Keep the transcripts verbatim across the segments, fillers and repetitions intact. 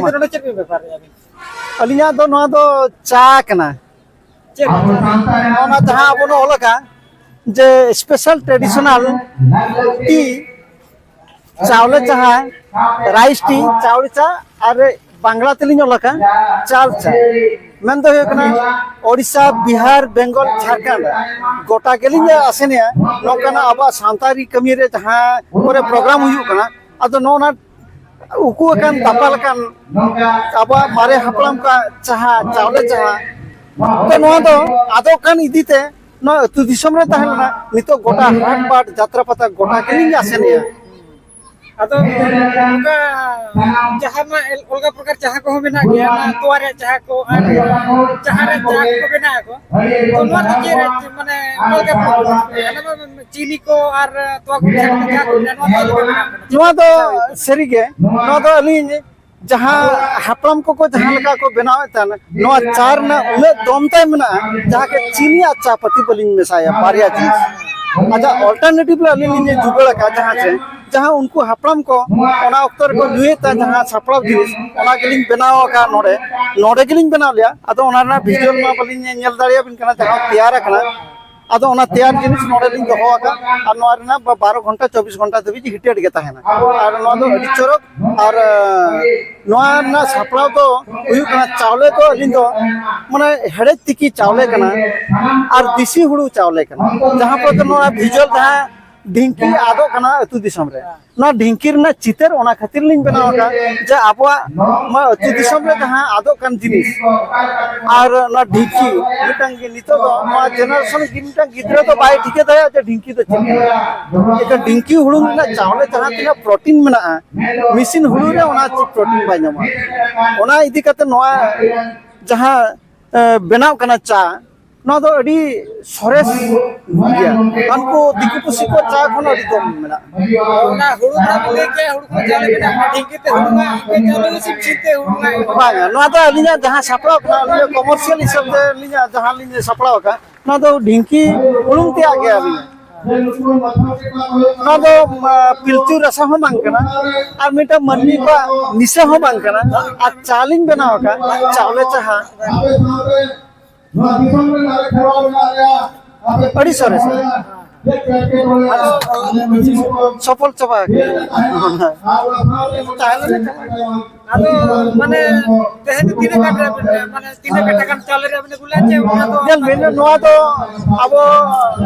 ᱱᱚᱰᱮ ᱪᱮᱫ ᱵᱤᱱ ᱵᱮᱯᱟᱨᱮᱫᱼᱟ ᱵᱤᱱ? ᱟᱹᱞᱤᱧᱟᱜ ᱫᱚ ᱱᱚᱣᱟ ᱫᱚ ᱪᱟ ᱠᱟᱱᱟ᱾ ᱪᱮᱫ? ᱚᱱᱟ ᱡᱟᱦᱟᱸ ᱟᱵᱚ ᱱᱚᱜᱼᱚ ᱱᱚᱝᱠᱟ ᱡᱮ special traditional tea, ᱪᱟᱣᱞᱮ ᱪᱟ, rice tea, ᱪᱟᱣᱞᱮ ᱪᱟ, ᱟᱨ ᱵᱟᱝᱞᱟ ᱛᱮᱞᱤᱧ ᱚᱞ ᱟᱠᱟᱫ ᱪᱟᱞ ᱪᱟ᱾ ᱢᱮᱱ ᱫᱚ ᱦᱩᱭᱩᱜ ᱠᱟᱱᱟ, ᱳᱰᱤᱥᱟ, ᱵᱤᱦᱟᱨ, ᱵᱮᱝᱜᱚᱞ, ᱡᱷᱟᱲᱠᱷᱚᱸᱰ ᱜᱚᱴᱟ ᱜᱮᱞᱤᱧ ᱟᱥᱮᱱᱮᱜᱼᱟ᱾ ᱱᱚᱝᱠᱟᱱᱟᱜ ᱟᱵᱚᱣᱟᱜ ᱥᱟᱱᱛᱟᱲᱤ ᱠᱟᱹᱢᱤ ᱨᱮ ᱡᱟᱦᱟᱸ ᱠᱚᱨᱮ program ᱦᱩᱭᱩᱜ ᱠᱟᱱᱟ, ᱟᱫᱚ ᱱᱚᱜᱼᱚ ᱱᱟ ᱩᱠᱩ ᱟᱠᱟᱱ, ᱫᱟᱯᱟᱞ ᱟᱠᱟᱱ ᱟᱵᱚᱣᱟᱜ ᱢᱟᱨᱮ ᱦᱟᱯᱲᱟᱢ ᱠᱚᱣᱟᱜ ᱡᱟᱦᱟᱸ ᱪᱟᱣᱞᱮ ᱡᱟᱦᱟᱸ, ᱛᱚ ᱱᱚᱣᱟ ᱫᱚ ᱟᱫᱚᱜ ᱠᱟᱱ ᱤᱫᱤ ᱛᱮ ᱱᱚᱣᱟ ᱟᱹᱛᱩ ᱫᱤᱥᱚᱢ ᱨᱮ ᱛᱟᱦᱮᱸ ᱞᱮᱱᱟ, ᱱᱤᱛᱚᱜ ᱜᱚᱴᱟ ᱦᱟᱴ ᱵᱟᱴ ᱡᱟᱛᱨᱟ ᱯᱟᱛᱟ ᱜᱚᱴᱟ ᱜᱮᱞᱤᱧ ᱟᱥᱮᱱᱮᱜᱼᱟ᱾ ᱟᱫᱚ ᱱᱚᱝᱠᱟ ᱡᱟᱦᱟᱸ ᱢᱟ ᱮᱞ-, ᱚᱞᱜᱟ ᱯᱨᱚᱠᱟᱨ ᱡᱟᱦᱟᱸ ᱠᱚᱦᱚᱸ ᱢᱮᱱᱟᱜ ᱜᱮᱭᱟ, ᱚᱱᱟ ᱛᱚᱣᱟ ᱨᱮᱭᱟᱜ ᱡᱟᱦᱟᱸ ᱠᱚ ᱟᱨ ᱡᱟᱦᱟᱸ ᱨᱮ ᱡᱟᱦᱟᱸ ᱠᱚ ᱵᱮᱱᱟᱣ ᱟᱠᱚ, ᱛᱚ ᱱᱚᱣᱟ ᱫᱚ ᱪᱮᱫ ᱨᱮ ᱢᱟᱱᱮ ᱚᱠᱟ ᱞᱮᱠᱟ ᱯᱮ ᱵᱮᱱᱟᱣᱟ? ᱚᱱᱟ ᱢᱟ ᱪᱤᱱᱤ ᱠᱚ ᱟᱨ ᱛᱚᱣᱟ ᱠᱚ ᱢᱮᱥᱟ ᱠᱟᱛᱮ ᱡᱟᱦᱟᱸ ᱠᱚ ᱵᱮᱱᱟᱣᱟ, ᱱᱚᱣᱟ ᱫᱚ ᱪᱮᱫ ᱞᱮᱠᱟ ᱵᱮᱱᱟᱣᱟ? ᱱᱚᱣᱟ ᱫᱚ ᱥᱟᱹᱨᱤᱜᱮ, ᱱᱚᱣᱟ ᱫᱚ ᱟᱹᱞᱤᱧ ᱡᱟᱦᱟᱸ ᱦᱟᱯᱲᱟᱢ ᱠᱚᱠᱚ ᱡᱟᱦᱟᱸ ᱞᱮᱠᱟ ᱠᱚ ᱵᱮᱱᱟᱣᱮᱫ ᱛᱟᱦᱮᱱᱟ, ᱱᱚᱣᱟ ᱪᱟ ᱨᱮᱱᱟᱜ ᱩᱱᱟᱹᱜ ᱫᱚᱢ ᱛᱟᱭ ᱢᱮᱱᱟᱜᱼᱟ, ᱡᱟᱦᱟᱸ ᱜᱮ ᱪᱤᱱᱤ ᱟᱨ ᱪᱟ ᱯᱟᱹᱛᱤ ᱵᱟᱹᱞᱤᱧ ᱢᱮᱥᱟᱭᱟ, ᱵᱟᱨᱭᱟ ᱡᱤᱱᱤᱥ᱾ ᱟᱪᱪᱷᱟ, alternative ᱨᱮ ᱟᱹᱞᱤᱧ ᱞᱤᱧ ᱡᱩᱜᱟᱹᱲ ᱟᱠᱟᱫ ᱡᱟᱦᱟᱸ ᱪᱮ, ᱡᱟᱦᱟᱸ ᱩᱱᱠᱩ ᱦᱟᱯᱲᱟᱢ ᱠᱚ ᱚᱱᱟ ᱚᱠᱛᱚ ᱨᱮᱠᱚ ᱧᱩᱭᱮᱫ ᱛᱟᱦᱮᱸ, ᱡᱟᱦᱟᱸ ᱥᱟᱯᱲᱟᱣ ᱡᱤᱱᱤᱥ, ᱚᱱᱟ ᱜᱮᱞᱤᱧ ᱵᱮᱱᱟᱣ ᱟᱠᱟᱫ ᱱᱚᱰᱮ᱾ ᱱᱚᱰᱮ ᱜᱮᱞᱤᱧ ᱵᱮᱱᱟᱣ ᱞᱮᱜᱼᱟ᱾ ᱟᱫᱚ ᱚᱱᱟ ᱨᱮᱱᱟᱜ visual ᱢᱟ ᱵᱟᱹᱞᱤᱧ ᱧᱮᱞ ᱫᱟᱲᱮᱭᱟᱵᱤᱱ ᱠᱟᱱᱟ, ᱡᱟᱦᱟᱸ ᱛᱮᱭᱟᱨ ᱟᱠᱟᱱᱟ᱾ ᱟᱫᱚ ᱚᱱᱟ ᱛᱮᱭᱟᱨ ᱡᱤᱱᱤᱥ ᱱᱚᱰᱮ ᱞᱤᱧ ᱫᱚᱦᱚ ᱟᱠᱟᱫ, ᱟᱨ ᱱᱚᱣᱟ ᱨᱮᱱᱟᱜ ᱵᱟ-, ᱵᱟᱨᱚ ᱜᱷᱚᱱᱴᱟ, ᱪᱚᱵᱵᱤᱥ ᱜᱷᱚᱱᱴᱟ ᱫᱷᱟᱹᱵᱤᱡ heated ᱜᱮ ᱛᱟᱦᱮᱱᱟ᱾ ᱟᱨ ᱱᱚᱣᱟ ᱫᱚ ᱟᱹᱰᱤ ᱪᱚᱨᱚᱠ, ᱟᱨ, ᱮ, ᱱᱚᱣᱟ ᱨᱮᱱᱟᱜ ᱥᱟᱯᱲᱟᱣ ᱫᱚ ᱦᱩᱭᱩᱜ ᱠᱟᱱᱟ, ᱪᱟᱣᱞᱮ ᱫᱚ ᱟᱹᱞᱤᱧ ᱫᱚ ᱢᱟᱱᱮ ᱦᱮᱲᱮᱡ ᱛᱤᱠᱤ ᱪᱟᱣᱞᱮ ᱠᱟᱱᱟ ᱟᱨ ᱫᱮᱥᱤ ᱦᱩᱲᱩ ᱪᱟᱣᱞᱮ ᱠᱟᱱᱟ, ᱡᱟᱦᱟᱸ ᱠᱚᱫᱚ ᱱᱚᱣᱟ visual ᱡᱟᱦᱟᱸ ᱰᱷᱤᱝᱠᱤ ᱟᱫᱚᱜ ᱠᱟᱱᱟ ᱟᱹᱛᱩ ᱫᱤᱥᱚᱢ ᱨᱮ, ᱱᱚᱣᱟ ᱰᱷᱤᱝᱠᱤ ᱨᱮᱱᱟᱜ ᱪᱤᱛᱟᱹᱨ ᱚᱱᱟ ᱠᱷᱟᱹᱛᱤᱨ ᱞᱤᱧ ᱵᱮᱱᱟᱣ ᱟᱠᱟᱫ, ᱡᱮ ᱟᱵᱚᱣᱟᱜ ᱱᱚᱣᱟ ᱟᱹᱛᱩ ᱫᱤᱥᱚᱢ ᱨᱮ ᱡᱟᱦᱟᱸ ᱟᱫᱚᱜ ᱠᱟᱱ ᱡᱤᱱᱤᱥ, ᱟᱨ ᱱᱚᱣᱟ ᱰᱷᱤᱝᱠᱤ ᱢᱤᱫᱴᱟᱝ ᱜᱮ ᱱᱤᱛᱚᱜ ᱫᱚ ᱱᱚᱣᱟ generation ᱜᱮ ᱢᱤᱫᱴᱟᱝ ᱜᱤᱫᱽᱨᱟᱹ ᱫᱚ ᱵᱟᱭ ᱴᱷᱤᱠᱟᱹ ᱫᱟᱲᱮᱭᱟᱜᱼᱟ ᱡᱮ ᱰᱷᱤᱝᱠᱤ ᱫᱚ ᱪᱮᱫ ᱠᱟᱱᱟ᱾ ᱮᱱᱠᱷᱟᱱ ᱰᱷᱤᱝᱠᱤ ᱦᱩᱲᱩᱝ ᱨᱮᱱᱟᱜ ᱪᱟᱣᱞᱮ ᱡᱟᱦᱟᱸ ᱛᱤᱱᱟᱹᱜ protein ᱢᱮᱱᱟᱜᱼᱟ, ᱢᱮᱥᱤᱱ ᱦᱩᱲᱩᱝ ᱨᱮ ᱚᱱᱟ ᱪᱮᱫ protein ᱵᱟᱭ ᱧᱟᱢᱟ᱾ ᱚᱱᱟ ᱤᱫᱤ ᱠᱟᱛᱮ ᱱᱚᱣᱟ ᱡᱟᱦᱟᱸ, ᱮ, ᱵᱮᱱᱟᱣ ᱠᱟᱱᱟ ᱪᱟ, ᱱᱚᱣᱟ ᱫᱚ ᱟᱹᱰᱤ ᱥᱚᱨᱮᱥ ᱜᱮᱭᱟ᱾ ᱦᱟᱱᱠᱩ ᱫᱤᱠᱩ ᱯᱩᱥᱤ ᱠᱚ ᱪᱟ ᱠᱷᱚᱱ ᱟᱹᱰᱤ ᱠᱚᱢ ᱢᱮᱱᱟᱜᱼᱟ᱾ ᱚᱱᱟ ᱦᱩᱲᱩ ᱫᱟᱢ ᱞᱟᱹᱭ ᱠᱮᱫ, ᱦᱩᱲᱩ ᱠᱷᱚᱱ ᱪᱟᱣᱞᱮ ᱵᱮᱱᱟᱜ ᱠᱟᱱᱟ, ᱰᱷᱤᱝᱠᱤ ᱛᱮ ᱦᱩᱲᱩᱝᱟ, ᱤᱱᱠᱟᱹ ᱪᱟᱣᱞᱮ ᱫᱚ ᱥᱤᱢ ᱥᱤᱢ ᱛᱮ ᱦᱩᱲᱩᱝᱟ᱾ ᱵᱟᱝᱟ, ᱱᱚᱣᱟ ᱫᱚ ᱟᱹᱞᱤᱧᱟᱜ ᱡᱟᱦᱟᱸ ᱥᱟᱯᱲᱟᱣ ᱠᱟᱱᱟ, ᱟᱹᱞᱤᱧᱟᱜ commercial ᱦᱤᱥᱟᱹᱵ ᱛᱮ ᱟᱹᱞᱤᱧᱟᱜ ᱡᱟᱦᱟᱸ ᱞᱤᱧ ᱥᱟᱯᱲᱟᱣ ᱟᱠᱟᱫ, ᱱᱚᱣᱟ ᱫᱚ ᱰᱷᱤᱝᱠᱤ ᱦᱩᱲᱩᱝ ᱛᱮᱭᱟᱜ ᱜᱮ ᱟᱹᱞᱤᱧᱟᱜ᱾ ᱱᱚᱣᱟ ᱫᱚ ᱯᱤᱞᱪᱩ ᱨᱟᱥᱟ ᱦᱚᱸ ᱵᱟᱝ ᱠᱟᱱᱟ, ᱟᱨ ᱢᱤᱫᱴᱟᱝ ᱢᱟᱹᱱᱢᱤ ᱠᱚᱣᱟᱜ ᱱᱤᱥᱟᱹ ᱦᱚᱸ ᱵᱟᱝ ᱠᱟᱱᱟ᱾ ᱟᱨ ᱪᱟ ᱞᱤᱧ ᱵᱮᱱᱟᱣ ᱟᱠᱟᱫ, ᱪᱟᱣᱞᱮ ᱪᱟᱦᱟ᱾ ᱟᱹᱰᱤ ᱥᱚᱨᱮᱥᱟ᱾ ᱥᱚᱯᱷᱚᱞ ᱪᱟᱵᱟ ᱟᱠᱟᱱᱟ᱾ ᱛᱟᱦᱚᱞᱮ ᱟᱫᱚ ᱢᱟᱱᱮ ᱛᱮᱦᱮᱧ ᱫᱚ ᱛᱤᱱᱟᱹᱜ ᱜᱟᱱ ᱨᱮ ᱢᱟᱱᱮ ᱛᱤᱱᱟᱹᱜ ᱠᱟᱴᱷᱟ ᱜᱟᱱ ᱪᱟᱣᱞᱮ ᱨᱮ ᱟᱵᱤᱱ ᱟᱹᱜᱩ ᱞᱮᱫᱼᱟ ᱪᱮ ᱚᱱᱟ ᱫᱚ? ᱧᱮᱞ ᱵᱤᱱ, ᱱᱚᱣᱟ ᱫᱚ ᱟᱵᱚ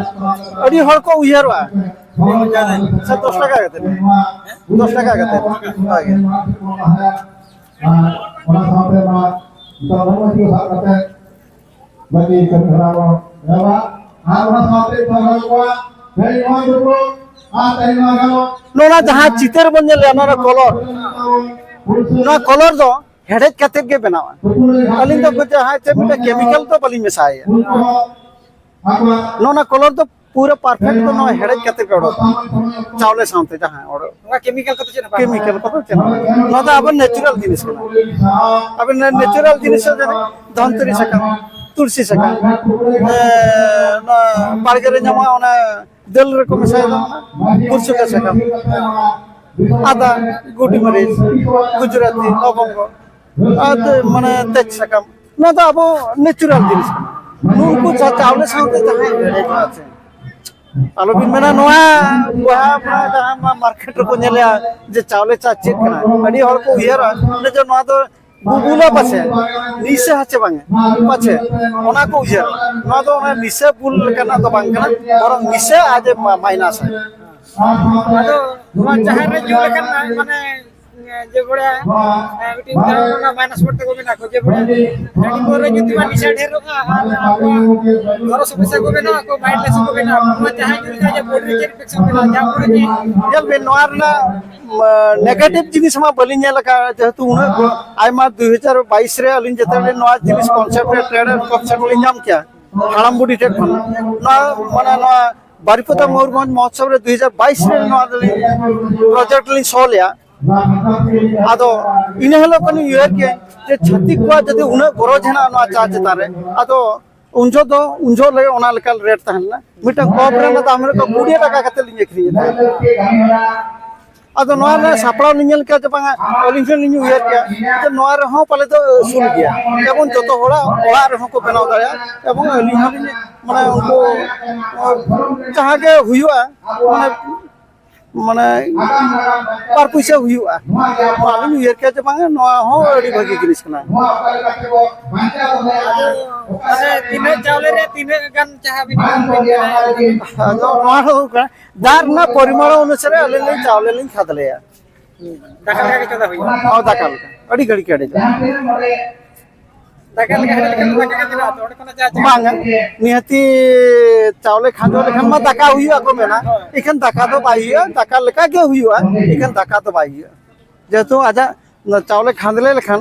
ᱟᱹᱰᱤ ᱦᱚᱲ ᱠᱚ ᱩᱭᱦᱟᱹᱨᱚᱜᱼᱟ᱾ ᱥᱮ ᱫᱚᱥ ᱴᱟᱠᱟ ᱠᱟᱛᱮ, ᱫᱚᱥ ᱴᱟᱠᱟ ᱠᱟᱛᱮ᱾ ᱦᱳᱭ᱾ ᱚᱱᱟ ᱥᱟᱶᱛᱮ ᱢᱟ ᱱᱤᱛᱚᱜ ᱱᱚᱜᱼᱚᱭ ᱡᱮ ᱥᱟᱵ ᱠᱟᱛᱮ ᱵᱟᱹᱜᱤ ᱠᱟᱛᱮ ᱦᱚᱨᱟ ᱵᱚᱱ ᱮᱦᱚᱵᱟ᱾ ᱟᱨ ᱚᱱᱟ ᱥᱟᱶᱛᱮ ᱡᱚᱦᱟᱨ ᱠᱚᱣᱟ᱾ ᱛᱮᱦᱮᱧ ᱱᱚᱣᱟ ᱫᱩᱯᱲᱩᱵ ᱟᱨ ᱛᱮᱦᱮᱧ ᱱᱚᱣᱟ ᱜᱟᱞᱚᱪ᱾ ᱱᱚᱣᱟ ᱡᱟᱦᱟᱸ ᱪᱤᱛᱟᱹᱨ ᱵᱚᱱ ᱧᱮᱞᱮᱜᱼᱟ, ᱱᱚᱣᱟ ᱠᱚᱞᱚᱨ, ᱱᱚᱣᱟ ᱠᱚᱞᱚᱨ ᱫᱚ ᱦᱮᱰᱮᱡ ᱠᱟᱛᱮᱫ ᱜᱮ ᱵᱮᱱᱟᱣᱟ᱾ ᱟᱹᱞᱤᱧ ᱫᱚ ᱡᱟᱦᱟᱸ ᱪᱮᱫ ᱢᱤᱫᱴᱮᱱ ᱠᱮᱢᱤᱠᱮᱞ ᱫᱚ ᱵᱟᱹᱞᱤᱧ ᱢᱮᱥᱟᱭᱟ᱾ ᱱᱚᱣᱟ ᱠᱚᱞᱚᱨ ᱫᱚ ᱯᱩᱨᱟᱹ ᱯᱟᱨᱯᱷᱮᱠᱴ ᱫᱚ ᱱᱚᱣᱟ ᱦᱮᱰᱮᱡ ᱠᱟᱛᱮᱫ ᱜᱮ ᱚᱰᱚᱠᱚᱜᱼᱟ, ᱪᱟᱣᱞᱮ ᱥᱟᱶᱛᱮ ᱡᱟᱦᱟᱸ ᱚᱰᱚᱠ᱾ ᱱᱚᱣᱟ ᱠᱮᱢᱤᱠᱮᱞ ᱠᱚᱫᱚ ᱪᱮᱫ ᱦᱚᱸ ᱵᱟᱝ? ᱠᱮᱢᱤᱠᱮᱞ ᱠᱚᱫᱚ ᱪᱮᱫ ᱦᱚᱸ ᱵᱟᱝ᱾ ᱱᱚᱣᱟ ᱫᱚ ᱟᱵᱚ ᱱᱮᱪᱟᱨᱟᱞ ᱡᱤᱱᱤᱥ ᱠᱟᱱᱟ᱾ ᱟᱵᱚ ᱱᱮᱪᱟᱨᱟᱞ ᱡᱤᱱᱤᱥ ᱫᱚ ᱡᱮᱢᱚᱱ ᱫᱷᱚᱱᱛᱩᱨᱤ ᱥᱟᱠᱟᱢ, ᱛᱩᱞᱥᱤ ᱥᱟᱠᱟᱢ, ᱮ, ᱱᱚᱣᱟ ᱵᱟᱲᱜᱮ ᱨᱮ ᱧᱟᱢᱚᱜᱼᱟ, ᱚᱱᱟ ᱫᱟᱹᱞ ᱨᱮᱠᱚ ᱢᱮᱥᱟᱭᱮᱫᱟ, ᱚᱱᱟ ᱯᱩᱨᱥᱩᱠᱟ ᱥᱟᱠᱟᱢ, ᱟᱫᱟ, ᱜᱩᱰᱤ ᱢᱟᱹᱨᱤᱪ, ᱜᱩᱡᱽᱨᱟᱹᱛᱤ, ᱞᱚᱵᱚᱝᱜᱚ, ᱟᱨ ᱛᱮ-, ᱢᱟᱱᱮ ᱛᱮᱡᱽ ᱥᱟᱠᱟᱢ᱾ ᱱᱚᱣᱟ ᱫᱚ ᱟᱵᱚ ᱱᱮᱪᱟᱨᱟᱞ ᱡᱤᱱᱤᱥ ᱠᱟᱱᱟ᱾ ᱱᱩᱠᱩ ᱪᱟ-, ᱪᱟᱣᱞᱮ ᱥᱟᱶᱛᱮ ᱡᱟᱦᱟᱸᱭ ᱦᱮᱲᱦᱮᱫ ᱟᱠᱚ ᱥᱮ, ᱟᱞᱚᱵᱤᱱ ᱢᱮᱱᱟ ᱱᱚᱣᱟ ᱵᱚᱭᱦᱟ ᱟᱵᱚ ᱡᱟᱦᱟᱸ ᱢᱟ ᱢᱟᱨᱠᱮᱴ ᱨᱮᱠᱚ ᱧᱮᱞᱮᱜᱼᱟ ᱡᱮ ᱪᱟᱣᱞᱮ ᱪᱟ ᱪᱮᱫ ᱠᱟᱱᱟ, ᱟᱹᱰᱤ ᱦᱚᱲ ᱠᱚ ᱩᱭᱦᱟᱹᱨᱟ ᱡᱮ ᱱᱚᱣᱟ ᱫᱚ ᱵᱩᱵᱩᱞᱟ ᱯᱟᱪᱮ, ᱱᱤᱥᱟᱹ ᱦᱚᱪᱮ ᱵᱟᱝᱟ ᱯᱟᱪᱮ, ᱚᱱᱟ ᱠᱚ ᱩᱭᱦᱟᱹᱨᱟ᱾ ᱱᱚᱣᱟ ᱫᱚ ᱚᱱᱟ ᱱᱤᱥᱟᱹ ᱵᱩᱞ ᱞᱮᱠᱟᱱᱟᱜ ᱫᱚ ᱵᱟᱝ ᱠᱟᱱᱟ, ᱵᱚᱨᱚᱝ ᱱᱤᱥᱟᱹ ᱟᱡ ᱮ ᱢᱟ-, ᱢᱟᱭᱱᱟᱥ ᱟᱭ᱾ ᱟᱫᱚ ᱱᱚᱣᱟ ᱡᱟᱦᱮᱨ ᱨᱮ ᱧᱩ ᱞᱮᱠᱷᱟᱱ ᱢᱟᱱᱮ ᱡᱮ ᱵᱚᱞᱮ, ᱮ, ᱢᱤᱫᱴᱤᱡ ᱫᱷᱚᱨᱚᱢ ᱨᱮᱱᱟᱜ ᱢᱟᱭᱱᱟᱥ ᱯᱚᱭᱮᱱᱴ ᱛᱟᱠᱚ ᱢᱮᱱᱟᱜ ᱠᱚ, ᱡᱮ ᱵᱚᱞᱮ, ᱦᱟᱺᱰᱤ ᱯᱟᱹᱣᱨᱟᱹ ᱧᱩ ᱛᱮᱢᱟ ᱱᱤᱥᱟᱹ ᱰᱷᱮᱨᱚᱜᱼᱟ ᱟᱨ ᱟᱵᱚᱣᱟᱜ ᱜᱚᱨᱚ ᱥᱚᱢᱚᱥᱥᱟ ᱠᱚ ᱵᱮᱱᱟᱜᱼᱟ, ᱠᱚ ᱵᱟᱭᱤᱴ ᱞᱮᱥᱚ ᱠᱚ ᱵᱮᱱᱟᱜᱼᱟ, ᱱᱚᱣᱟ ᱡᱟᱦᱟᱸᱭ ᱧᱩ ᱞᱮᱠᱷᱟᱱ ᱡᱮ ᱵᱚᱰᱤ ᱨᱮ ᱪᱮᱫ ᱤᱱᱯᱷᱮᱠᱥᱚᱱ ᱵᱮᱱᱟᱜᱼᱟ, ᱡᱟᱦᱟᱸ ᱠᱚᱨᱮ ᱜᱮ ᱧᱮᱞ ᱵᱤᱱ, ᱱᱚᱣᱟ ᱨᱮᱱᱟᱜ, ᱢᱟ, ᱱᱮᱜᱮᱴᱤᱵᱷ ᱡᱤᱱᱤᱥ ᱢᱟ ᱵᱟᱹᱞᱤᱧ ᱧᱮᱞ ᱟᱠᱟᱫᱼᱟ, ᱡᱮᱦᱮᱛᱩ ᱩᱱᱟᱹᱜ ᱟᱭᱢᱟ ᱫᱩᱭ ᱦᱟᱡᱟᱨ ᱵᱟᱭᱤᱥ ᱨᱮ ᱟᱹᱞᱤᱧ ᱡᱮᱛᱮ ᱱᱚᱣᱟ ᱡᱤᱱᱤᱥ ᱠᱚᱱᱥᱮᱯᱴ ᱨᱮ ᱴᱨᱮᱰ ᱠᱚᱱᱥᱮᱯᱴ ᱞᱤᱧ ᱧᱟᱢ ᱠᱮᱜᱼᱟ ᱦᱟᱲᱟᱢ ᱵᱩᱰᱷᱤ ᱴᱷᱮᱱ ᱠᱷᱚᱱ, ᱱᱚᱣᱟ, ᱢᱟᱱᱮ, ᱱᱚᱣᱟ ᱵᱟᱨᱤᱯᱟᱫᱟ ᱢᱚᱭᱩᱨᱵᱷᱚᱸᱡᱽ ᱢᱚᱦᱳᱛᱥᱚᱵ ᱨᱮ ᱫᱩᱭ ᱦᱟᱡᱟᱨ ᱵᱟᱭᱤᱥ ᱨᱮ ᱱᱚᱣᱟ ᱫᱚᱞᱤᱧ ᱯᱨᱚᱡᱮᱠᱴ ᱞᱤᱧ ᱥᱳ ᱞᱮᱜᱼᱟ᱾ ᱟᱫᱚ ᱤᱱᱟᱹ ᱦᱤᱞᱳᱜ ᱠᱷᱚᱱᱤᱧ ᱩᱭᱦᱟᱹᱨ ᱠᱮᱜᱼᱟ ᱡᱮ ᱪᱷᱟᱹᱛᱤᱠ ᱠᱚᱣᱟᱜ ᱡᱩᱫᱤ ᱩᱱᱟᱹᱜ ᱜᱚᱨᱚᱡᱽ ᱦᱮᱱᱟᱜᱼᱟ ᱱᱚᱣᱟ ᱪᱟ ᱪᱮᱛᱟᱱ ᱨᱮ, ᱟᱫᱚ ᱩᱱ ᱡᱚᱦᱚᱜ ᱫᱚ, ᱩᱱ ᱡᱚᱦᱚᱜ ᱞᱮ ᱚᱱᱟ ᱞᱮᱠᱟ ᱨᱮᱴ ᱛᱟᱦᱮᱸ ᱞᱮᱱᱟ᱾ ᱢᱤᱫᱴᱟᱝ ᱠᱚᱯ ᱨᱮᱱᱟᱜ ᱫᱟᱢ ᱦᱩᱭᱩᱜ ᱠᱟᱱᱟ ᱠᱩᱲᱤ ᱴᱟᱠᱟ ᱠᱟᱛᱮ ᱞᱤᱧ ᱟᱹᱠᱷᱨᱤᱧᱮᱫ ᱛᱟᱦᱮᱸᱫ᱾ ᱟᱫᱚ ᱱᱚᱣᱟ ᱨᱮᱱᱟᱜ ᱥᱟᱯᱲᱟᱣ ᱞᱤᱧ ᱧᱮᱞ ᱠᱮᱫᱟ ᱡᱮ ᱵᱟᱝᱟ, ᱟᱹᱞᱤᱧ ᱴᱷᱮᱱ ᱞᱤᱧ ᱩᱭᱦᱟᱹᱨ ᱠᱮᱫᱟ ᱡᱮ ᱱᱚᱣᱟ ᱨᱮᱦᱚᱸ ᱯᱟᱞᱮ ᱫᱚ ᱟᱹᱥᱩᱞ ᱜᱮᱭᱟ, ᱮᱵᱚᱝ ᱡᱚᱛᱚ ᱦᱚᱲᱟᱜ ᱚᱲᱟᱜ ᱨᱮᱦᱚᱸ ᱠᱚ ᱵᱮᱱᱟᱣ ᱫᱟᱲᱮᱭᱟᱜᱼᱟ, ᱮᱵᱚᱝ ᱟᱹᱞᱤᱧ ᱦᱚᱸᱞᱤᱧ, ᱢᱟᱱᱮ, ᱩᱱᱠᱩ ᱡᱟᱦᱟᱸ ᱜᱮ ᱦᱩᱭᱩᱜᱼᱟ, ᱢᱟᱱᱮ, ᱢᱟᱱᱮ ᱵᱟᱨ ᱯᱩᱭᱥᱟᱹ ᱦᱩᱭᱩᱜᱼᱟ᱾ ᱚᱱᱟᱞᱤᱧ ᱩᱭᱦᱟᱹᱨ ᱠᱮᱫᱟ ᱡᱮ ᱵᱟᱝᱟ, ᱱᱚᱣᱟ ᱦᱚᱸ ᱟᱹᱰᱤ ᱵᱷᱟᱹᱜᱤ ᱡᱤᱱᱤᱥ ᱠᱟᱱᱟ᱾ ᱢᱟᱱᱮ ᱛᱤᱱᱟᱹᱜ ᱪᱟᱣᱞᱮ ᱨᱮ ᱛᱤᱱᱟᱹᱜ ᱜᱟᱱ ᱪᱟᱦᱟ ᱵᱤᱱ ᱮᱢᱟ ᱠᱚ ᱠᱟᱱᱟ? ᱟᱫᱚ ᱱᱚᱣᱟ ᱫᱚ ᱦᱩᱭᱩᱜ ᱠᱟᱱᱟ, ᱫᱟᱜ ᱨᱮᱱᱟᱜ ᱯᱚᱨᱤᱢᱟᱬ ᱚᱱᱩᱥᱟᱨᱮ ᱟᱹᱞᱤᱧ ᱞᱤᱧ ᱪᱟᱣᱞᱮ ᱞᱤᱧ ᱠᱷᱟᱫᱽᱞᱮᱭᱟ᱾ ᱫᱟᱠᱟ ᱞᱮᱠᱟ ᱜᱮ ᱪᱚᱸᱫᱟ ᱦᱩᱭᱩᱜᱼᱟ᱾ ᱦᱚᱸ, ᱫᱟᱠᱟ ᱞᱮᱠᱟ᱾ ᱟᱹᱰᱤ ᱜᱷᱟᱹᱲᱤᱡ ᱠᱮᱴᱮᱡᱚᱜᱼᱟ᱾ ᱫᱟᱠᱟ ᱞᱮᱠᱟ ᱦᱮᱰᱮᱡ ᱞᱮᱠᱷᱟᱱ ᱫᱚ ᱫᱟᱠᱟ ᱜᱮ ᱵᱮᱱᱟᱜᱼᱟ ᱛᱚ, ᱚᱸᱰᱮ ᱠᱷᱚᱱᱟᱜ ᱡᱟ ᱪᱟᱣᱞᱮ ᱵᱟᱝᱟ, ᱱᱤᱦᱟᱹᱛᱤ ᱪᱟᱣᱞᱮ ᱠᱷᱟᱸᱡᱚ ᱞᱮᱠᱷᱟᱱ ᱢᱟ ᱫᱟᱠᱟ ᱦᱩᱭᱩᱜᱼᱟ ᱠᱚ ᱢᱮᱱᱟ, ᱦᱳᱭ᱾ ᱮᱱᱠᱷᱟᱱ ᱫᱟᱠᱟ ᱫᱚ ᱵᱟᱭ ᱦᱩᱭᱩᱜᱼᱟ, ᱫᱟᱠᱟ ᱞᱮᱠᱟ ᱜᱮ ᱦᱩᱭᱩᱜᱼᱟ, ᱮᱱᱠᱷᱟᱱ ᱫᱟᱠᱟ ᱫᱚ ᱵᱟᱭ ᱦᱩᱭᱩᱜᱼᱟ᱾ ᱡᱮᱦᱮᱛᱩ ᱟᱡᱟᱜ ᱪᱟᱣᱞᱮ ᱠᱷᱟᱸᱫᱽᱞᱮ ᱞᱮᱠᱷᱟᱱ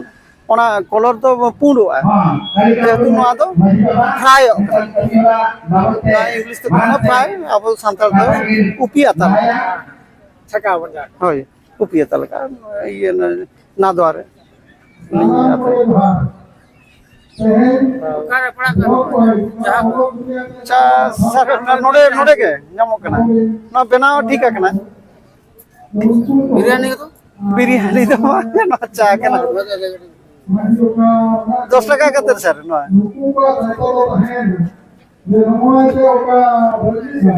ᱚᱱᱟ ᱠᱚᱞᱚᱨ ᱫᱚ ᱯᱩᱸᱰᱚᱜᱼᱟ, ᱡᱮᱦᱮᱛᱩ ᱱᱚᱣᱟ ᱫᱚ ᱯᱷᱨᱟᱭᱚᱜ ᱠᱟᱱᱟ᱾ ᱱᱚᱣᱟ ᱤᱝᱞᱤᱥ ᱛᱮᱠᱚ ᱢᱮᱱᱟ ᱯᱷᱨᱟᱭ, ᱟᱵᱚ ᱥᱟᱱᱛᱟᱲ ᱫᱚ ᱩᱯᱤ ᱟᱛᱟ ᱞᱮᱠᱟ᱾ ᱪᱷᱟᱠᱟᱣ ᱵᱚᱱ ᱡᱟᱦᱟᱸ᱾ ᱦᱳᱭ, ᱩᱯᱤ ᱟᱛᱟ ᱞᱮᱠᱟ, ᱤᱭᱟᱹ, ᱱᱟᱫᱣᱟ ᱨᱮ᱾ ᱚᱠᱟᱨᱮ ᱯᱟᱲᱟᱜ ᱠᱟᱱᱟ? ᱡᱟᱦᱟᱸ ᱠᱚ ᱪᱟ ᱥᱟᱨ ᱱᱚᱰᱮ, ᱱᱚᱰᱮ ᱜᱮ ᱧᱟᱢᱚᱜ ᱠᱟᱱᱟ᱾ ᱱᱚᱣᱟ ᱵᱮᱱᱟᱣ ᱴᱷᱤᱠ ᱟᱠᱟᱱᱟ᱾ ᱵᱤᱨᱭᱟᱱᱤ ᱠᱚᱫᱚ? ᱵᱤᱨᱭᱟᱱᱤ ᱫᱚ ᱵᱟᱝ, ᱱᱚᱣᱟ ᱪᱟ ᱠᱟᱱᱟ᱾ ᱫᱚᱥ ᱴᱟᱠᱟ ᱠᱟᱛᱮ ᱥᱟᱨ ᱱᱚᱣᱟ᱾ ᱡᱮ ᱱᱚᱜᱼᱚᱭ ᱡᱮ ᱚᱠᱟ ᱵᱟᱹᱲᱛᱤᱜᱼᱟ,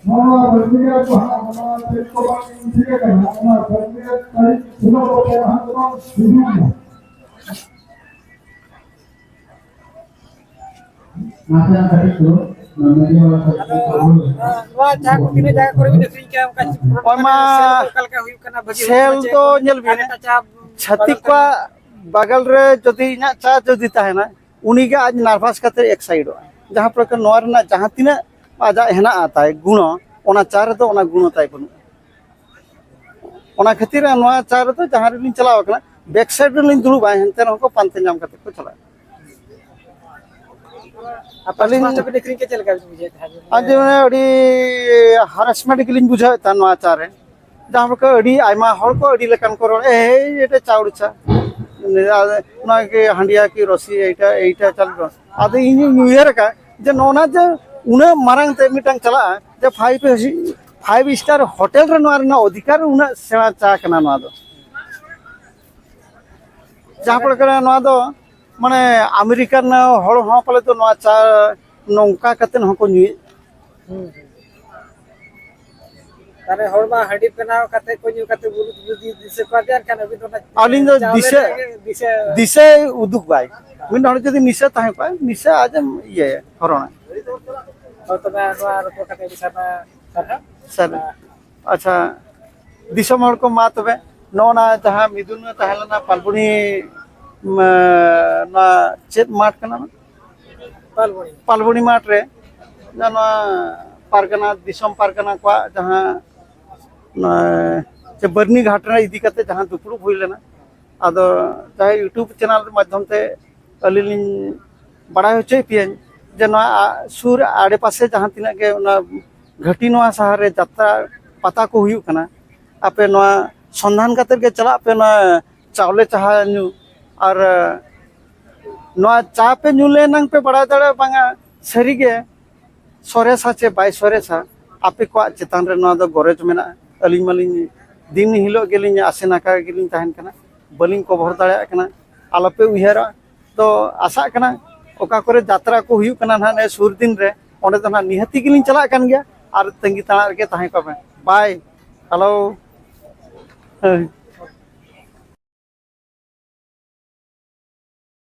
ᱱᱚᱣᱟ ᱵᱟᱹᱲᱛᱤ ᱜᱮ ᱟᱵᱚ ᱦᱟᱸᱜ ᱱᱚᱣᱟ ᱪᱮᱫ ᱠᱚ ᱵᱟᱝ ᱴᱷᱤᱠ ᱟᱠᱟᱱᱟ, ᱚᱱᱟ ᱵᱟᱹᱲᱛᱤ ᱜᱮ ᱛᱟᱹᱨᱤᱠᱷ ᱥᱳᱞᱳ ᱠᱚᱛᱮ ᱦᱟᱸᱜ ᱵᱚᱱ ᱦᱤᱡᱩᱜ ᱢᱟ᱾ ᱱᱟᱥᱮᱱᱟᱜ ᱠᱟᱹᱴᱤᱡ ᱠᱚ, ᱱᱚᱣᱟ ᱢᱤᱰᱤᱭᱟ ᱵᱟᱞᱟ ᱠᱚ ᱟᱫᱚ, ᱱᱚᱣᱟ ᱡᱟᱦᱟᱸ ᱠᱚ ᱛᱤᱱᱟᱹᱜ ᱡᱟᱭᱜᱟ ᱠᱚᱨᱮ ᱵᱤᱱ ᱟᱹᱠᱷᱨᱤᱧ ᱠᱮᱜᱼᱟ, ᱚᱱᱠᱟ ᱱᱚᱜᱼᱚᱭ ᱢᱟ ᱥᱮᱞ ᱠᱚ ᱚᱠᱟ ᱞᱮᱠᱟ ᱦᱩᱭᱩᱜ ᱠᱟᱱᱟ, ᱵᱷᱟᱹᱜᱤ ᱦᱩᱭᱩᱜ ᱠᱟᱱᱟ ᱥᱮᱞ ᱪᱮ ᱫᱚ ᱵᱟᱝ? ᱧᱮᱞ ᱵᱤᱱ, ᱟᱨ ᱮᱴᱟᱜ ᱪᱟ ᱪᱷᱟᱹᱛᱤᱠ ᱵᱟᱫᱟᱞ ᱛᱮ? ᱠᱚᱣᱟᱜ ᱵᱟᱜᱟᱞ ᱨᱮ ᱡᱩᱫᱤ ᱤᱧᱟᱹᱜ ᱪᱟ ᱡᱩᱫᱤ ᱛᱟᱦᱮᱱᱟ, ᱩᱱᱤᱜᱮ ᱟᱡ ᱱᱟᱨᱵᱷᱟᱥ ᱠᱟᱛᱮ ᱮᱠᱥᱟᱭᱤᱰᱚᱜᱼᱟ᱾ ᱡᱟᱦᱟᱸ ᱯᱨᱚᱠᱟᱨ ᱱᱚᱣᱟ ᱨᱮᱱᱟᱜ ᱡᱟᱦᱟᱸ ᱛᱤᱱᱟᱹᱜ ᱟᱡᱟᱜ ᱦᱮᱱᱟᱜᱼᱟ ᱛᱟᱭ ᱜᱩᱬᱚ, ᱚᱱᱟ ᱪᱟ ᱨᱮᱫᱚ ᱚᱱᱟ ᱜᱩᱬᱚ ᱛᱟᱭ ᱵᱟᱹᱱᱩᱜᱼᱟ᱾ ᱚᱱᱟ ᱠᱷᱟᱹᱛᱤᱨ ᱱᱚᱣᱟ ᱪᱟ ᱨᱮᱫᱚ ᱡᱟᱦᱟᱸ ᱨᱮᱞᱤᱧ ᱪᱟᱞᱟᱣ ᱟᱠᱟᱱᱟ, ᱵᱮᱠ ᱥᱟᱭᱤᱰ ᱨᱮᱞᱤᱧ ᱫᱩᱲᱩᱵᱼᱟ, ᱮᱱᱛᱮ ᱨᱮᱦᱚᱸ ᱠᱚ ᱯᱟᱱᱛᱮ ᱧᱟᱢ ᱠᱟᱛᱮ ᱠᱚ ᱪᱟᱞᱟᱜᱼᱟ᱾ ᱟᱯᱮ ᱟᱹᱞᱤᱧ ᱟᱹᱞᱤᱧ ᱫᱚ ᱠᱟᱹᱴᱤᱡ ᱟᱹᱠᱷᱨᱤᱧ ᱠᱚ ᱪᱮᱫ ᱞᱮᱠᱟ ᱵᱤᱱ ᱵᱩᱡᱷᱟᱹᱣᱮᱫ ᱛᱟᱦᱮᱸᱫ? ᱟᱨ ᱡᱮ ᱢᱟᱱᱮ ᱟᱹᱰᱤ ᱦᱟᱨᱟᱥᱢᱮᱱᱴ ᱜᱮᱞᱤᱧ ᱵᱩᱡᱷᱟᱹᱣᱮᱫ ᱛᱟᱦᱮᱸᱫ ᱱᱚᱣᱟ ᱪᱟ ᱨᱮ, ᱡᱟᱦᱟᱸ ᱞᱮᱠᱟ ᱟᱹᱰᱤ ᱟᱭᱢᱟ ᱦᱚᱲ ᱠᱚ ᱟᱹᱰᱤ ᱞᱮᱠᱟᱱ ᱠᱚ ᱨᱚᱲ, "ᱮᱭ, ᱮᱴᱟ ᱪᱟᱣᱲ ᱪᱟ, ᱱᱚᱣᱟ ᱜᱮ ᱦᱟᱺᱰᱤᱭᱟ ᱠᱤ ᱨᱚᱥᱤ, ᱮᱭᱴᱟ ᱮᱭᱴᱟ ᱪᱟᱞᱩ ᱠᱟᱱᱟ᱾ ᱟᱫᱚ ᱤᱧᱤᱧ ᱩᱭᱦᱟᱹᱨ ᱟᱠᱟᱫ ᱡᱮ ᱱᱚᱜᱼᱚ ᱱᱟ ᱡᱮ ᱩᱱᱟᱹᱜ ᱢᱟᱨᱟᱝ ᱛᱮ ᱢᱤᱫᱴᱟᱝ ᱪᱟᱞᱟᱜᱼᱟ, ᱡᱮ ᱯᱷᱟᱭᱤᱵᱷ ᱯᱷᱟᱭᱤᱵᱷ ᱥᱴᱟᱨ ᱦᱳᱴᱮᱞ ᱨᱮ ᱱᱚᱣᱟ ᱨᱮᱱᱟᱜ ᱚᱫᱷᱤᱠᱟᱨ ᱩᱱᱟᱹᱜ ᱥᱮᱬᱟ ᱪᱟ ᱠᱟᱱᱟ ᱱᱚᱣᱟ ᱫᱚ᱾ ᱡᱟᱦᱟᱸ ᱯᱚᱨᱮ ᱠᱟᱱᱟ ᱱᱚᱣᱟ ᱫᱚ, ᱢᱟᱱᱮ, ᱟᱢᱮᱨᱤᱠᱟᱱ ᱦᱚᱲ ᱦᱚᱸ ᱯᱟᱞᱮ ᱫᱚ ᱱᱚᱣᱟ ᱪᱟ ᱱᱚᱝᱠᱟ ᱠᱟᱛᱮ ᱦᱚᱸᱠᱚ ᱧᱩᱭᱮᱫ᱾ ᱦᱩᱸ, ᱦᱩᱸ᱾ ᱛᱟᱦᱞᱮ ᱦᱚᱲ ᱢᱟ ᱦᱟᱺᱰᱤ ᱵᱮᱱᱟᱣ ᱠᱟᱛᱮ ᱠᱚ ᱧᱩ ᱠᱟᱛᱮ ᱵᱩᱞᱩ ᱵᱩᱞᱩ ᱡᱩᱫᱤ ᱫᱤᱥᱟᱹ ᱠᱚᱣᱟ ᱫᱮ, ᱮᱱᱠᱷᱟᱱ ᱟᱹᱵᱤᱱ ᱫᱚ ᱚᱱᱟ ᱟᱹᱞᱤᱧ ᱫᱚ ᱪᱟᱣᱞᱮ ᱫᱤᱥᱟᱹ, ᱨᱮᱭᱟᱜ ᱜᱮ ᱫᱤᱥᱟᱹ᱾ ᱫᱤᱥᱟᱹᱭ ᱩᱫᱩᱜᱟᱭ᱾ ᱢᱤᱫ ᱦᱚᱲ ᱡᱩᱫᱤ ᱱᱤᱥᱟᱹ ᱛᱟᱦᱮᱸ ᱠᱚᱜᱼᱟ, ᱱᱤᱥᱟᱹ ᱟᱡᱮᱢ ᱤᱭᱟᱹᱭᱟ, ᱦᱚᱨᱚᱱᱟ᱾ ᱦᱳᱭ, ᱛᱚᱵᱮ ᱱᱚᱣᱟ ᱨᱚᱯᱚᱲ ᱠᱟᱛᱮ ᱟᱹᱰᱤ ᱥᱟᱨᱦᱟᱣ, ᱥᱟᱨᱦᱟᱣ᱾ ᱥᱟᱨ-, ᱟᱪᱪᱷᱟ, ᱫᱤᱥᱚᱢ ᱦᱚᱲ ᱠᱚ, ᱢᱟ ᱛᱚᱵᱮ, ᱱᱚᱜᱼᱚ ᱱᱟ ᱡᱟᱦᱟᱸ ᱢᱤᱫᱩᱱ ᱛᱟᱦᱮᱸ ᱞᱮᱱᱟ ᱯᱟᱞᱵᱚᱱᱤ, ᱢ-, ᱱᱚᱣᱟ ᱪᱮᱫ ᱢᱟᱴᱷ ᱠᱟᱱᱟ? ᱯᱟᱞᱵᱚᱱᱤ᱾ ᱯᱟᱞᱵᱚᱱᱤ ᱢᱟᱴᱷ ᱨᱮ ᱱᱚᱣᱟ ᱯᱟᱨᱜᱟᱱᱟ, ᱫᱤᱥᱚᱢ ᱯᱟᱨᱜᱟᱱᱟ ᱠᱚᱣᱟᱜ ᱡᱟᱦᱟᱸ, ᱱᱚᱣᱟ ᱪᱮ ᱵᱟᱹᱨᱱᱤ ᱜᱷᱟᱴ ᱨᱮ ᱤᱫᱤ ᱠᱟᱛᱮ ᱡᱟᱦᱟᱸ ᱫᱩᱯᱲᱩᱵ ᱦᱩᱭ ᱞᱮᱱᱟ, ᱟᱫᱚ ᱡᱟᱦᱟᱸ YouTube ᱪᱮᱱᱮᱞ ᱢᱟᱫᱽᱫᱷᱚᱢ ᱛᱮ ᱟᱹᱞᱤᱧ ᱞᱤᱧ ᱵᱟᱲᱟᱭ ᱦᱚᱪᱚᱭᱮᱫ ᱯᱮᱭᱟᱧ ᱡᱮ ᱱᱚᱣᱟ ᱥᱩᱨ ᱟᱲᱮᱯᱟᱥᱮ ᱡᱟᱦᱟᱸ ᱛᱤᱱᱟᱹᱜ ᱜᱮ ᱚᱱᱟ ᱜᱷᱟᱹᱴᱤ ᱱᱚᱣᱟ ᱥᱟᱦᱟᱨ ᱨᱮ ᱡᱟᱛᱨᱟ ᱯᱟᱛᱟ ᱠᱚ ᱦᱩᱭᱩᱜ ᱠᱟᱱᱟ, ᱟᱯᱮ ᱱᱚᱣᱟ ᱥᱚᱱᱫᱷᱟᱱ ᱠᱟᱛᱮ ᱜᱮ ᱪᱟᱞᱟᱜ ᱯᱮ ᱱᱚᱣᱟ ᱪᱟᱣᱞᱮ ᱪᱟᱦᱟ ᱧᱩ᱾ ᱟᱨ ᱱᱚᱣᱟ ᱪᱟ ᱯᱮ ᱧᱩ ᱞᱮᱱᱟᱝ ᱯᱮ ᱵᱟᱲᱟᱭ ᱫᱟᱲᱮᱭᱟᱜᱼᱟ ᱵᱟᱝᱟ ᱥᱟᱹᱨᱤᱜᱮ ᱥᱚᱨᱮᱥᱟ ᱪᱮ ᱵᱟᱭ ᱥᱚᱨᱮᱥᱟ, ᱟᱯᱮ ᱠᱚᱣᱟᱜ ᱪᱮᱛᱟᱱ ᱨᱮ ᱱᱚᱣᱟ ᱫᱚ ᱜᱚᱨᱚᱡᱽ ᱢᱮᱱᱟᱜᱼᱟ᱾ ᱟᱹᱞᱤᱧ ᱢᱟᱞᱤᱧ ᱫᱤᱱ ᱦᱤᱞᱳᱜ ᱜᱮᱞᱤᱧ ᱟᱥᱮᱱ ᱟᱠᱟ ᱜᱮᱞᱤᱧ ᱛᱟᱦᱮᱱ ᱠᱟᱱᱟ, ᱵᱟᱹᱞᱤᱧ ᱠᱚᱵᱷᱚᱨ ᱫᱟᱲᱮᱭᱟᱜ ᱠᱟᱱᱟ᱾ ᱟᱞᱚᱯᱮ ᱩᱭᱦᱟᱹᱨᱟ᱾ ᱛᱚ ᱟᱥᱟᱜ ᱠᱟᱱᱟ ᱚᱠᱟ ᱠᱚᱨᱮ ᱡᱟᱛᱨᱟ ᱠᱚ ᱦᱩᱭᱩᱜ ᱠᱟᱱᱟ ᱱᱟᱦᱟᱜ ᱱᱤᱭᱟᱹ ᱥᱩᱨ ᱫᱤᱱ ᱨᱮ, ᱚᱸᱰᱮ ᱫᱚ ᱱᱟᱦᱟᱜ ᱱᱤᱦᱟᱹᱛᱤ ᱜᱮᱞᱤᱧ ᱪᱟᱞᱟᱜ ᱠᱟᱱ ᱜᱮᱭᱟ᱾ ᱟᱨ ᱛᱟᱺᱜᱤ ᱛᱟᱲᱟᱜ ᱨᱮᱜᱮ ᱛᱟᱦᱮᱸ ᱠᱚᱜ ᱯᱮ᱾ ᱵᱟᱭ, ᱦᱮᱞᱳ᱾ ᱦᱳᱭ᱾